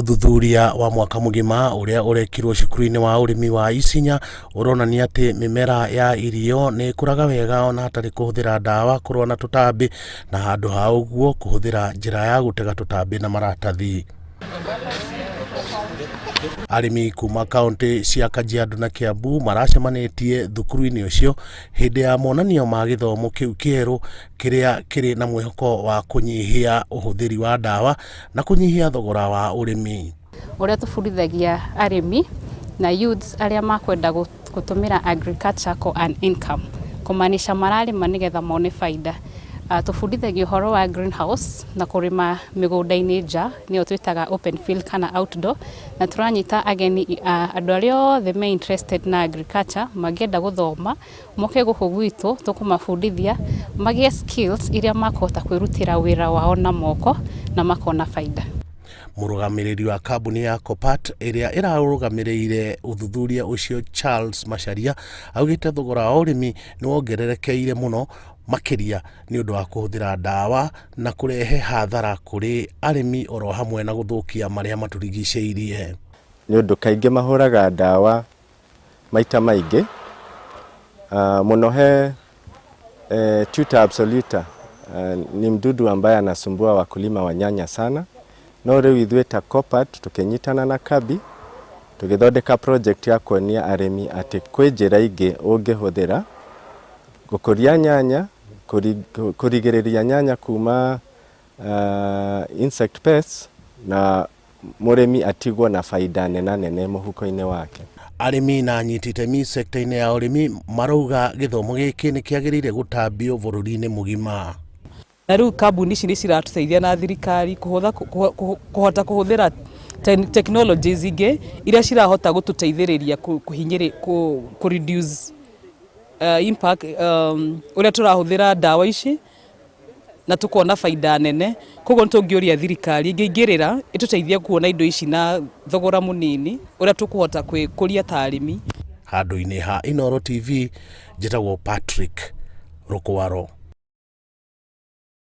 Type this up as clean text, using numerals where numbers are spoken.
Ũthuthuria wa mwaka mũgima ũrĩa ũrekirwo cukuru-inĩ wa ũrĩmi wa Isinya ũronania atĩ mĩmera ya irio nĩ ĩkũraga wega ona hatarĩ kũhũthĩra ndawa kũrũa na tũtambi, na handũ ha ũguo kũhũthĩra njĩra ya gũtega tũtambi na maratathi. Arĩmi kuma kaũntĩ cia Kajiado na Kiambu maracemanĩtie thukuru-inĩ ũcio hĩndĩ ya monanio ma gĩthomo kĩu kĩerũ kĩrĩa kĩrĩ na mwĩhoko wa kũnyihia ũhũthĩri wa ndawa na kũnyihia thogora wa ũrĩmi. Ũrĩa tũbundithagia arĩmi na youths arĩa makwenda gũtũmĩra agriculture for an income, kũmaanisha mararĩma nĩgetha mone baida. Tũbundithagia ũhoro wa greenhouse na kũrĩma mĩgũnda-inĩ nja, nĩyo twĩtaga open field kana outdoor, na tũranyita ageni andũ arĩa othe me interested na agriculture mangĩenda gũthoma moke gũkũ gwitũ, tũkũmabundithia magĩe skills iria makũhota kwĩrutĩra wĩra wao na moko na makona baida. Mũrũgamĩrĩri wa kambuni ya Copat ĩrĩa ĩrarũgamĩrĩire ũthuthuria ũcio Charles Macharia augĩte thogora wa ũrĩmi nĩ wongererekeire mũno makĩria nĩ ũndũ wa kũhũthĩra ndawa na kũrehe hathara kũrĩ arĩmi oro hamwe na gũthũkia marĩa matũrigicĩirie. Nĩ ũndũ kaingĩ mahũraga ndawa maita maingĩ mũno he Tuta absoluta ni mdudu ambaye anasumbua wakulima wa nyanya sana. No rĩu ithuĩ ta Copat tũkĩnyitana na Kabi tũgĩthondeka project ya kuonia arĩmi atĩ kwĩ njĩra ingĩ ũngĩhũthĩra gũkũria nyanya, kũrigĩrĩria nyanya kuma insect pests na mũrĩmi atigwo na baida nena nene mũhuko-inĩ wake. Arĩmi na anyiti itemi sekta-inĩ ya ũrĩmi marauga gĩthomo gĩkĩ nĩ kĩagĩrĩire gũtambio bũrũri-inĩ mũgima. Na rĩu kambuni ici nĩ ciratũteithia na thirikari kũhota kũhũthĩra technologies ingĩ iria cirahota gũtũteithĩrĩria kũ reduce impact ũrĩa tũrahũthĩra ndawa ici na tũkona baida nene. Koguo nĩ tũngĩũria thirikari ĩngĩingĩrĩra ĩtũteithie kuona indo ici na thogora mũnini ũrĩa tũkũhota kwĩkũria ta arĩmi. Handũ-inĩ ha Inooro TV, njĩtagwo Patrick Rũkwaro.